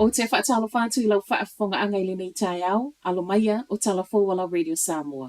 Ou te faatalofa atu i lau faafofogaaga i lenei taeao, alo maia o tala fou a lau Radio Samoa.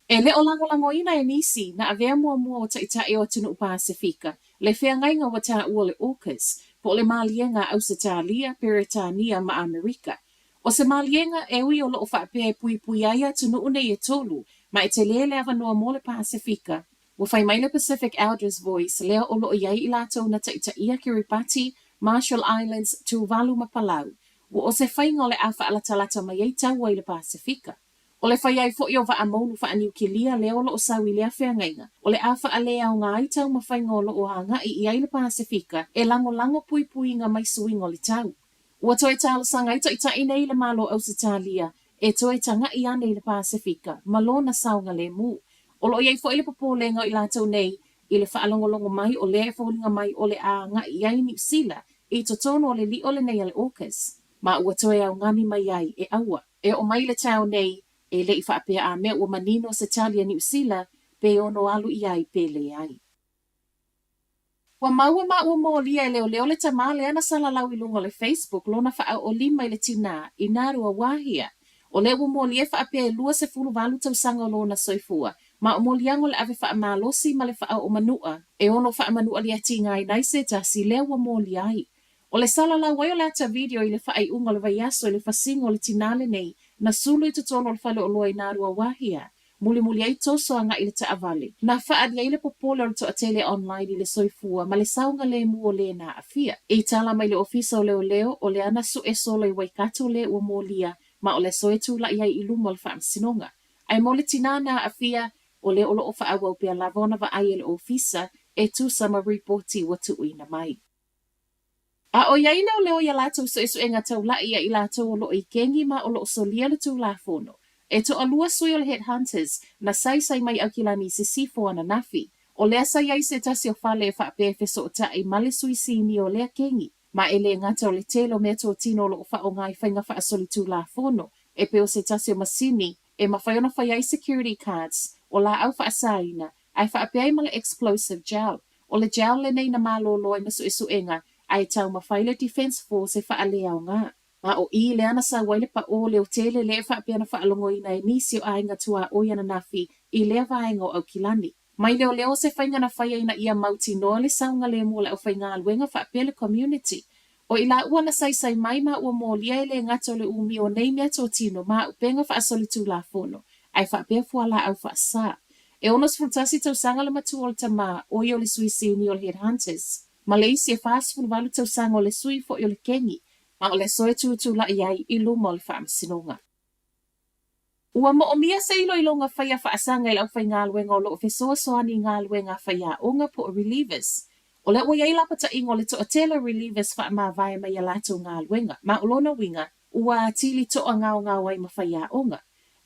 E le o lagolagoina e nisi na avea muamua o Taitai o atunuu Pasefika le feagaiga ua taua o le AUKUS, po o le Maliega a Ausetalia, Peretania ma Amerika. O se maliega e ui o lo o faapea e puipui ai atunuu nei e tolu, ma e tele le avanoa mo le Pasefika. Ua fai mai le Pacific Elders Voice lea o lo o i ai i latou na taitaia Kiribati, Marshall Islands, Tuvalu ma Palau, ua o se faiga o le a faalatalata mai ai taua i le Pasefika. O le fai ai foi o vaa moulu faaniukilia lea o lo o sau i lea feagaiga, o le a faaleaoga ai taumafaiga o lo o agai i ai le Pasefika e lagolago puipuiga mai suiga o le tau. Ua toe talosaga ai taitai nei i le Malo o Ausetalia e toe taga'i ane i le Pasefika ma lona saogalemu. O lo o i ai foi le popolega o i latou nei i le faalogologo mai o lea e foliga mai o le a aga'i i ai Niu Sila i totonu o le li'o lenei a le AUKUS ma ua toe augani mai ai e aua e oo mai le tau nei e le i faapea a mea ua manino se tali a Niu Sila pe ono alu i ai pe leai. Ua maua ma ua molia e leoleo le tamā lea na salalau i luga o le Facebook lona faaoolima i le tinā i Ngāruawāhia. O lea ua molia e faapea e 28 tausaga o lona soifua, ma o moliaga o le ave faamalosi ma le faaoo manu'a e ono faamanu'aliatigāina ai se tasi lea ua molia ai. O le salalau ai o le ata video i le faaiuga o le vaiaso i le fasiga o le tinā lenei na sulu i totonu o le faleoloa i Ngāruawāhia, Mulimuli ai toso agai i le taavale, na faaali ai le popole o le toatele online i le soifua ma le saogalemu o lē na aafia. I tala mai le Ofisa o Leoleo, o lea na suʻe solo i Waikato lē ua molia ma o le aso e tulaʻi ai i luma o le faamasinoga. Ae mo le tinā na aafia, o lea o lo o faaauau pea lava ona vaai e le Ofisa e tusa ma ripoti ua tuuina mai. A ʻoiai leoleo i a latou suesuega taulaʻi ia i latou o lo o i kengi ma o lo o solia le Tulafono, e toalua sui o le Headhunters na saisai mai Aukilani i Sisifo ananafi. O lea sa i ai se tasi o fale e faapea e fesootaʻi ma le sui sini o lea kengi, ma e le gata o le tele o meatotino o lo o faaaoga i faiga faasolitulafono e pei o se tasi o masini e mafai ona fai ai security cards o laau faasaina ae faapea ai ma le explosive gel. O le gel lenei na malōlō ai ma suesuega ae taumafai le Defence Force e faaleaoga. Ma o i lea na sau ai le paʻō leotele lea e faapea na faalogoina e nisi o aiga tuaoi ananafi i lea vaega o Aukilani. Mai leoleo se faiga na faia ina ia mautinoa le saogalemu o le aufaigaluega faapea le community. O i laua na saisai mai ma ua molia e le gata o le umi o nei meatotino ma upega faasolitulafono ae faapea fualaau faasa. E 61 tausaga le matua o le tamā, ʻo ia o le sui sini o le Headhunters, ma le isi e 48 tausaga o le sui foi o le kengi, ma o le aso e tutulaʻi ai i luma o le faamasinoga. Ua moomia se iloiloga faia faasaga i le aufaigaluega o lo o fesoasoani i galuega a faiaoga po o relievers. O lea ua i ai lapataiga o le toatele o relievers faamavae mai a latou galuega, ma o lona uiga, ua atili toagaogao ai ma faiaoga.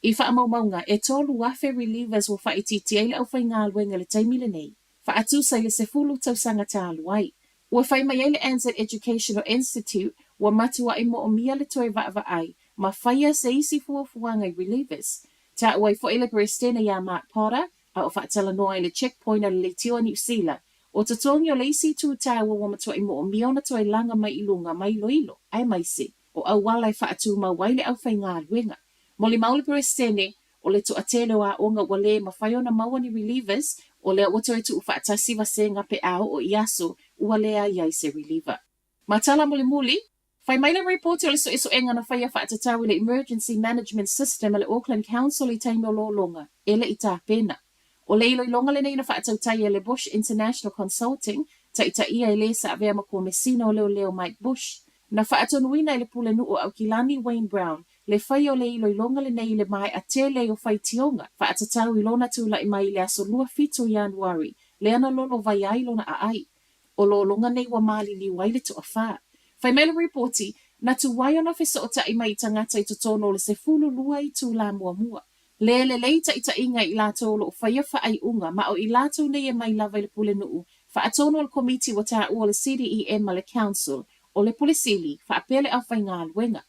I faamaumauga, e 3,000 relievers ua faaitiitia ai le aufaigaluega i le taimi lenei, faatusa i le 10 tausaga talu ai. Ua fai mai ai le NZ Educational Institute ua matuaʻi moomia le toe vaavaai ma faia se isi fuafuaga i relievers. Taua ai foi le Peresetene iā Mark Potter, a o faatalanoa ai le checkpoint a le leitio a Niu Sila. O totogi o le isi itu taua ua matuaʻi moomia ona toe laga mai i luga ma iloilo, aemaise o auala e faatumau ai le aufaigaluega. Molimau le Peresetene, O le toatele o aoga ua lē mafai ona maua ni relievers, o lea ua toe tuufaatasi vasega pe a oo i aso ua leai ai se reliever. Ma tala mulimuli, fai mai le ripoti o le suesuega na faia faatatau i le Emergency Management System a le Auckland Council i taimi o lologa e le i tapena. O le iloiloga lenei na faatautai e le Bush International Consulting, taitaia e lē sa avea ma Komesina o Leoleo Mike Bush. Na faatonuina e le Pulenuu o Aukilani Wayne Brown le faia o le iloiloga lenei i le maea tele o faitioga faatatau i lona tulaʻi mai i le aso 27 o Ianuari, lea na lolovai ai lona aai. O lologa nei ua maliliu ai le toafā. Fai mai le ripoti, na tuai ona fesootaʻi mai i tagata i totonu o le 12 itulā muamua. Lē lelei taʻitaʻiga i latou o lo o faia faaiuga ma o i latou nei e mai lava i le Pulenuu, faatonu o le Komiti ua taua o le CDEM ma le Council, o le Pule Sili, faapea le aufaigaluega.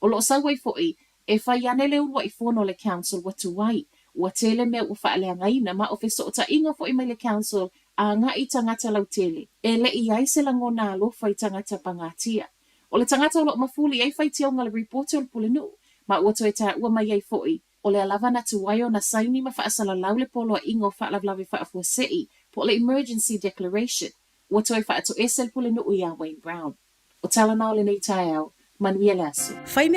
O lo o sau ai foi, e fai ane le uluaʻi fono a le Council ua tuai. Ua tele mea ua faaleagaina ma o fesootaiga foi mai le Council a agai i tagata lautele, e le i ai se lagona alofa i tagata pagatia. O le tagata o lo o mafuli i ai faitioga o le ripoti o le Pulenuu, ma ua toe taua mai ai foi, o lea lava na tuai ona saini ma faasalalau le Poloaiga o Faalavelave Faafuasei po o le Emergency Declaration, ua toe faatoese le Pulenuu ia Wayne Brown. O tala na o lenei taeao, manuia le aso. Fai.